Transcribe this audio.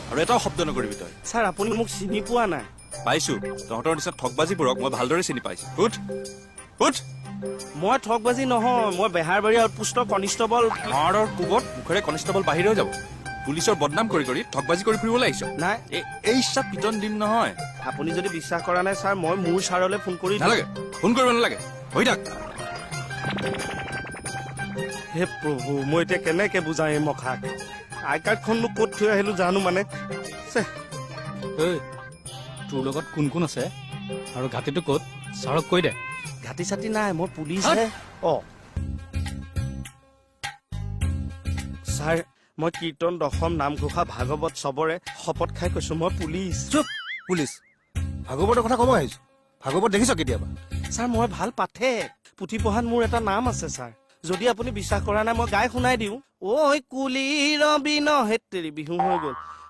আৰু এটাও শব্দ নকৰিবি তই। ছাৰ, আপুনি মোক চিনি পোৱা নাই। পাইছো, তহঁতৰ নিচিনা ঠগবাজিবোৰক মই ভালদৰে চিনি পাইছো। উঠ, উঠ। মই ঠগবাজি নহয়, মই বেহাৰবাৰী আউটপোষ্টৰ কনিষ্টবল। মাৰৰ কোবত মুখেৰে কনিষ্টবল বাহিৰ হৈ যাব। পুলিচৰ বদনাম কৰি কৰি ঠগবাজি কৰি ফুৰিবলৈ আহিছ? নাই। এই চাপ পিটন দিম নহয়। আপুনি যদি বিশ্বাস কৰা নাই ছাৰ, মই মোৰ ছাৰলৈ ফোন কৰি দিম। নালাগে, ফোন কৰিব নালাগে, হৈ থাক। হে প্ৰভু, মই এতিয়া কেনেকে বুজাওঁ এই মখাক? আই কাৰ্ডখননো ক'ত থৈ আহিলো জানো মানে। ছেহ। ঐ, তোৰ লগত কোন কোন আছে আৰু ঘাটিটো ক'ত, ছাৰক কৈ দে। ঘাটি চাটি নাই, মই পুলিচহে। অ ছাৰ, মই কীৰ্তন, দশম, নামঘোষা, ভাগৱত চবৰে শপত খাই কৈছো, মই পুলিচ। চুপ! পুলিচ ভাগৱতৰ কথা ক'ব আহিছো। ভাগৱত দেখিছ কেতিয়াবা? ছাৰ, মই ভাল পাঠে, পুথি পঢ়াত মোৰ এটা নাম আছে ছাৰ। যদি আপুনি বিশ্বাস কৰা নাই, মই গাই শুনাই দিওঁ। ঐ কুলি ৰবি ন, হেত তেৰি, বিহু হৈ গ'ল।